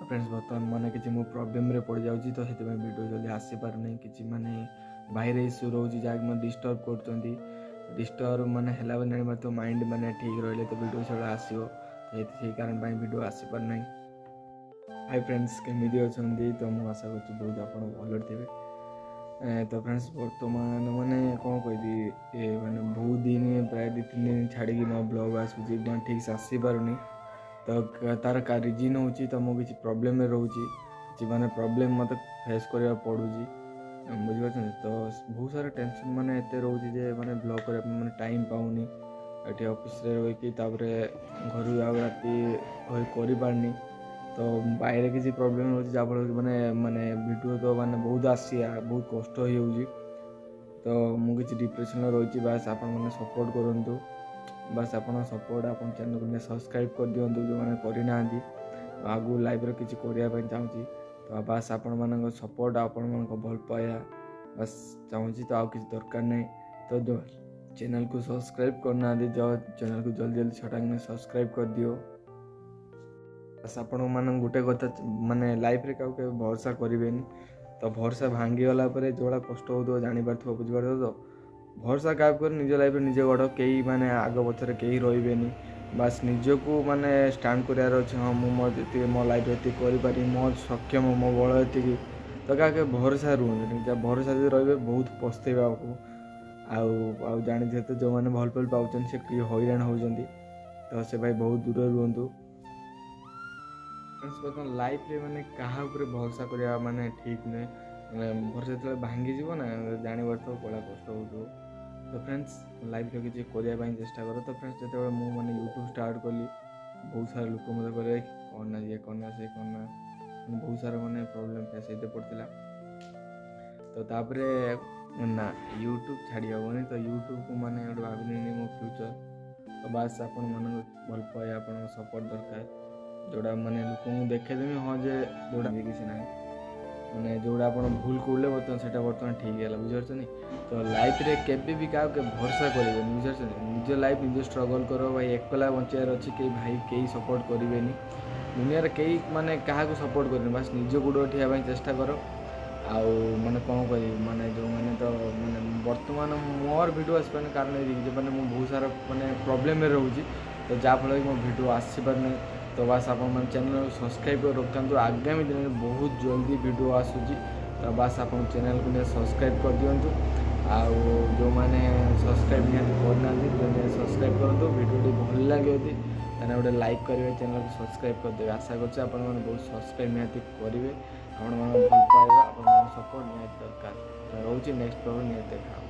Friends, ବର୍ତ୍ତମାନ ମାନେ କିଛି ମୁଁ ପ୍ରୋବ୍ଲେମ୍ରେ ପଡ଼ିଯାଉଛି, ତ ସେଥିପାଇଁ ଭିଡ଼ିଓ ଜଲ୍ଦି ଆସିପାରୁନାହିଁ। କିଛି ମାନେ ବାହାରେ ଇସ୍ୟୁ ରହୁଛି, ଯାହାକି ମୋତେ ଡିଷ୍ଟର୍ବ କରୁଛନ୍ତି। ଡିଷ୍ଟର୍ବ ମାନେ ହେଲା ପରେ ଜାଣିପାରୁଥିବ, ମାଇଣ୍ଡ ମାନେ ଠିକ୍ ରହିଲେ ତ ଭିଡ଼ିଓ ସେଗୁଡ଼ା ଆସିବ। ତ ସେଇ କାରଣ ପାଇଁ ଭିଡ଼ିଓ ଆସିପାରୁନାହିଁ। ହାଇ ଫ୍ରେଣ୍ଡସ୍, କେମିତି ଅଛନ୍ତି? ତ ମୁଁ ଆଶା କରୁଛି ବହୁତ ଆପଣ ଭଲରେ ଥିବେ। ତ ଫ୍ରେଣ୍ଡସ୍, ବର୍ତ୍ତମାନ ମାନେ କ'ଣ କହିବି, ଏ ମାନେ ବହୁତ ଦିନ, ପ୍ରାୟ 2-3 ଦିନ ଛାଡ଼ିକି ମୋ ବ୍ଲଗ୍ ଆସୁଛି, ମାନେ ଠିକ୍ ସେ ଆସିପାରୁନି। ତ ତା'ର ରିଜିନ୍ ହେଉଛି, ତ ମୁଁ କିଛି ପ୍ରୋବ୍ଲେମ୍ରେ ରହୁଛି, କିଛି ମାନେ ପ୍ରୋବ୍ଲେମ୍ ମୋତେ ଫେସ୍ କରିବାକୁ ପଡ଼ୁଛି, ବୁଝିପାରୁଛନ୍ତି? ତ ବହୁତ ସାରା ଟେନସନ୍ ମାନେ ଏତେ ରହୁଛି ଯେ ମାନେ ବ୍ଲଗ୍ କରିବା ପାଇଁ ମାନେ ଟାଇମ୍ ପାଉନି। ଏଠି ଅଫିସରେ ରହିକି ତାପରେ ଘରୁ ଆଉ ରାତି ହୋଇ କରିପାରୁନି। ତ ବାଇରେ କିଛି ପ୍ରୋବ୍ଲେମ୍ ରହୁଛି, ଯାହାଫଳରେ କି ମାନେ ମାନେ ଭିଡ଼ିଓ ତ ମାନେ ବହୁତ ଆସିବା ବହୁତ କଷ୍ଟ ହେଇଯାଉଛି। ତ ମୁଁ କିଛି ଡିପ୍ରେସନ୍ରେ ରହିଛି। ବାସ୍ ଆପଣମାନେ ସପୋର୍ଟ କରନ୍ତୁ, ବାସ୍ ଆପଣଙ୍କ ସପୋର୍ଟ, ଆପଣ ଚ୍ୟାନେଲ୍କୁ ସବସ୍କ୍ରାଇବ୍ କରିଦିଅନ୍ତୁ ଯେଉଁମାନେ କରିନାହାନ୍ତି। ଆଗକୁ ଲାଇଫ୍ରେ କିଛି କରିବା ପାଇଁ ଚାହୁଁଛି, ତ ବାସ୍ ଆପଣମାନଙ୍କ ସପୋର୍ଟ, ଆପଣମାନଙ୍କ ଭଲ ପାଇବା ବାସ୍ ଚାହୁଁଛି, ତ ଆଉ କିଛି ଦରକାର ନାହିଁ। ତ ଯେଉଁ ଚ୍ୟାନେଲ୍କୁ ସବସ୍କ୍ରାଇବ୍ କରିନାହାନ୍ତି, ଚ୍ୟାନେଲ୍କୁ ଜଲ୍ଦି ଜଲ୍ଦି ଛଟାକିନା ସବସ୍କ୍ରାଇବ୍ କରିଦିଅ। ବାସ୍ ଆପଣମାନଙ୍କୁ ଗୋଟେ କଥା, ମାନେ ଲାଇଫ୍ରେ କାହାକୁ କେବେ ଭରସା କରିବେନି। ତ ଭରସା ଭାଙ୍ଗିଗଲା ପରେ ଯେଉଁଭଳିଆ କଷ୍ଟ ହେଉଥିବ ଜାଣିପାରୁଥିବ, ବୁଝିପାରୁଥିବ। ତ ଭରସା କାହାକୁ କରି, ନିଜ ଲାଇଫ୍ରେ ନିଜେ ଗଢ଼। କେହି ମାନେ ଆଗ ପଛରେ କେହି ରହିବେନି। ବାସ୍ ନିଜକୁ ମାନେ ଷ୍ଟାଣ୍ଡ କରିବାର ଅଛି। ହଁ, ମୁଁ ମୋର ଯେତିକି, ମୋ ଲାଇଫ୍ ଏତିକି କରିପାରିବି, ମୋ ସକ୍ଷମ, ମୋ ବଳ ଏତିକି। ତ କାହା କେବେ ଭରସା ରୁହନ୍ତିନି। ଯାହା ଭରସା ଯଦି ରହିବେ, ବହୁତ ପସ୍ତେଇବାକୁ। ଆଉ ଜାଣିଥିବେ ତ, ଯେଉଁମାନେ ଭଲ ଭଲ ପାଉଛନ୍ତି ସେ କି ହଇରାଣ ହେଉଛନ୍ତି। ତ ସେ ଭାଇ ବହୁତ ଦୂରରେ ରୁହନ୍ତୁ। ବର୍ତ୍ତମାନ ଲାଇଫ୍ରେ ମାନେ କାହା ଉପରେ ଭରସା କରିବା ମାନେ ଠିକ୍ ନୁହେଁ। ମାନେ ଭରସା ଯେତେବେଳେ ଭାଙ୍ଗିଯିବ ନା, ଜାଣିପାରୁଥିବ କଳା କଷ୍ଟ ହେଉଥିବ। ତ ଫ୍ରେଣ୍ଡସ୍, ଲାଇଫ୍ରେ କିଛି କରିବା ପାଇଁ ଚେଷ୍ଟା କର। ତ ଫ୍ରେଣ୍ଡସ୍, ଯେତେବେଳେ ମୁଁ ମାନେ ୟୁଟ୍ୟୁବ୍ ଷ୍ଟାର୍ଟ କଲି, ବହୁତ ସାରା ଲୋକ ମୋତେ କହିଲେ କ'ଣ ନା ଇଏ କ'ଣ ନା ସେ କ'ଣ ନା, ବହୁତ ସାରା ମାନେ ପ୍ରୋବ୍ଲେମ୍ ଫେସ୍ ହେଇତେ ପଡ଼ିଥିଲା। ତ ତାପରେ ନା ୟୁଟ୍ୟୁବ୍ ଛାଡ଼ି ହେବନି। ତ ୟୁଟ୍ୟୁବ୍କୁ ମାନେ ଗୋଟେ ଭାବିନେନି ମୋ ଫ୍ୟୁଚର୍। ତ ବାସ୍ ଆପଣମାନଙ୍କ ଭଲ ପାଇବା, ଆପଣଙ୍କ ସପୋର୍ଟ ଦରକାର, ଯେଉଁଟା ମାନେ ଲୋକଙ୍କୁ ଦେଖେଇଦେବି ହଁ ଯେ ଯେଉଁଟା କିଛି ନାହିଁ, ମାନେ ଯେଉଁଟା ଆପଣ ଭୁଲ କଲେ ବର୍ତ୍ତମାନ ସେଇଟା ବର୍ତ୍ତମାନ ଠିକ୍ ହେଲା, ବୁଝିପାରୁଛନ୍ତି? ତ ଲାଇଫ୍ରେ କେବେ ବି କାହାକୁ କେବେ ଭରସା କରିବେନି, ବୁଝିପାରୁଛନ୍ତି? ନିଜ ଲାଇଫ୍ ନିଜେ ଷ୍ଟ୍ରଗଲ୍ କର ଭାଇ। ଏକଲା ବଞ୍ଚିବାର ଅଛି। କେହି ଭାଇ କେହି ସପୋର୍ଟ କରିବେନି ଦୁନିଆରେ, କେହି ମାନେ କାହାକୁ ସପୋର୍ଟ କରିବେନି। ବାସ୍ ନିଜ ଗୋଡ଼ରେ ଠିଆ ପାଇଁ ଚେଷ୍ଟା କର। ଆଉ ମାନେ କ'ଣ କହିବି, ମାନେ ଯେଉଁମାନେ ତ ମାନେ ବର୍ତ୍ତମାନ ମୋର ଭିଡ଼ିଓ ଆସିପାରୁନି, କାରଣ ଏଇକି ଯେ ମାନେ ମୁଁ ବହୁତ ସାରା ମାନେ ପ୍ରୋବ୍ଲେମ୍ରେ ରହୁଛି, ତ ଯାହାଫଳରେ କି ମୋ ଭିଡ଼ିଓ ଆସିପାରୁନି। ତ ବାସ୍ ଆପଣମାନେ ଚ୍ୟାନେଲ୍ ସବସ୍କ୍ରାଇବ୍ କରି ରଖିଥାନ୍ତୁ। ଆଗାମୀ ଦିନରେ ବହୁତ ଜଲ୍ଦି ଭିଡ଼ିଓ ଆସୁଛି। ତ ବାସ୍ ଆପଣ ଚ୍ୟାନେଲ୍କୁ ନିହାତି ସବସ୍କ୍ରାଇବ୍ କରିଦିଅନ୍ତୁ। ଆଉ ଯେଉଁମାନେ ସବସ୍କ୍ରାଇବ୍ ନିହାତି କରିନାହାନ୍ତି, ସବସ୍କ୍ରାଇବ୍ କରନ୍ତୁ। ଭିଡ଼ିଓଟି ଭଲ ଲାଗେ ଯଦି, ତାହେଲେ ଗୋଟେ ଲାଇକ୍ କରିବେ, ଚ୍ୟାନେଲ୍କୁ ସବସ୍କ୍ରାଇବ୍ କରିଦେବେ। ଆଶା କରୁଛି ଆପଣମାନେ ବହୁତ ସବସ୍କ୍ରାଇବ୍ ନିହାତି କରିବେ। ଆପଣମାନଙ୍କ ଭଲ ପାଇବା, ଆପଣମାନଙ୍କ ସପୋର୍ଟ ନିହାତି ଦରକାର। ତ ରହୁଛି, ନେକ୍ସଟ ବ୍ଲଗ୍‌ରେ ନିହାତି ଦେଖା ହେବ।